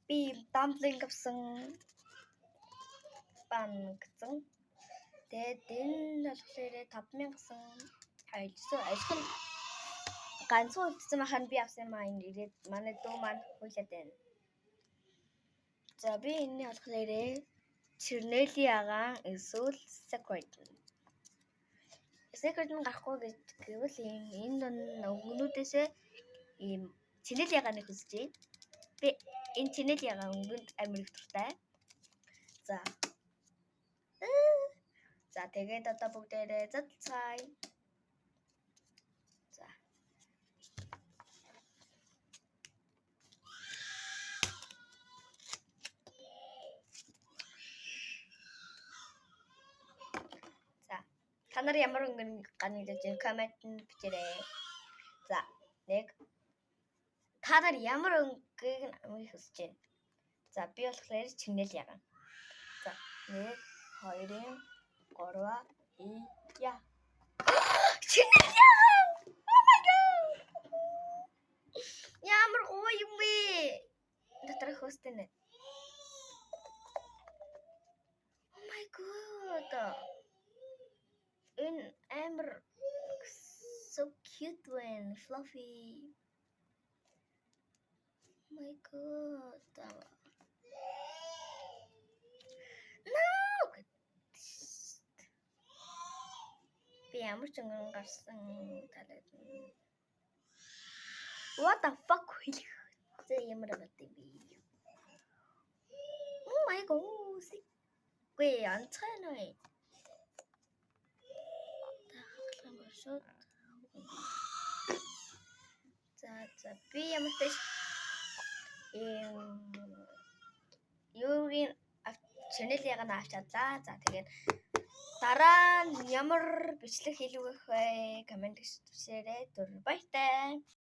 Би dumpling авсан. Bun гэсэн. Тэгээд энэ болохоор 5000 гэсэн. 200 ажихан ганцхан үлдсэн байхад би авсан юм аа, энэ ирээд манай дүү маань хуйлаад байна. За би энэний болохоор чернели агаан эсвэл secret. Secret нь гарахгүй гэж гэвэл ийм энэ өнгөнүүдээсээ ийм чернели агааныг хүсэж байна. Би энэ чернели агаан өнгөнд амар их дуртай. За. За тэгээд одоо бүгдээрээ задлцгаая. За. За. Та нар ямар өнгө гарна гэж комментэнд бичээрэй. За, нэг. Та нар ямар өнгийг хамгийн хүсэж байна? За, би болохоор чернэл ягаан. За, 1 2 3 я. Чернэл ягаан. Oh my god. Ямар гоё юм бэ? Дотор хөөстэй нэ. Oh my god. Энэ амар so cute when fluffy. Oh my god. No. Би ямар ч өнгөн гарсан таалагдана. What the fuck хэлэх зэ ямар байгаа юм бэ? Oh my god. Гүй онцгой нэ. Та хагалах юм бол шууд. За за би ямар ч ийм юугийн channel ягаан авч чадлаа. За тэгээд дараа нь ямар бичлэг хийлгэх вэ? Коммент бичээрэй. Түр баяртай.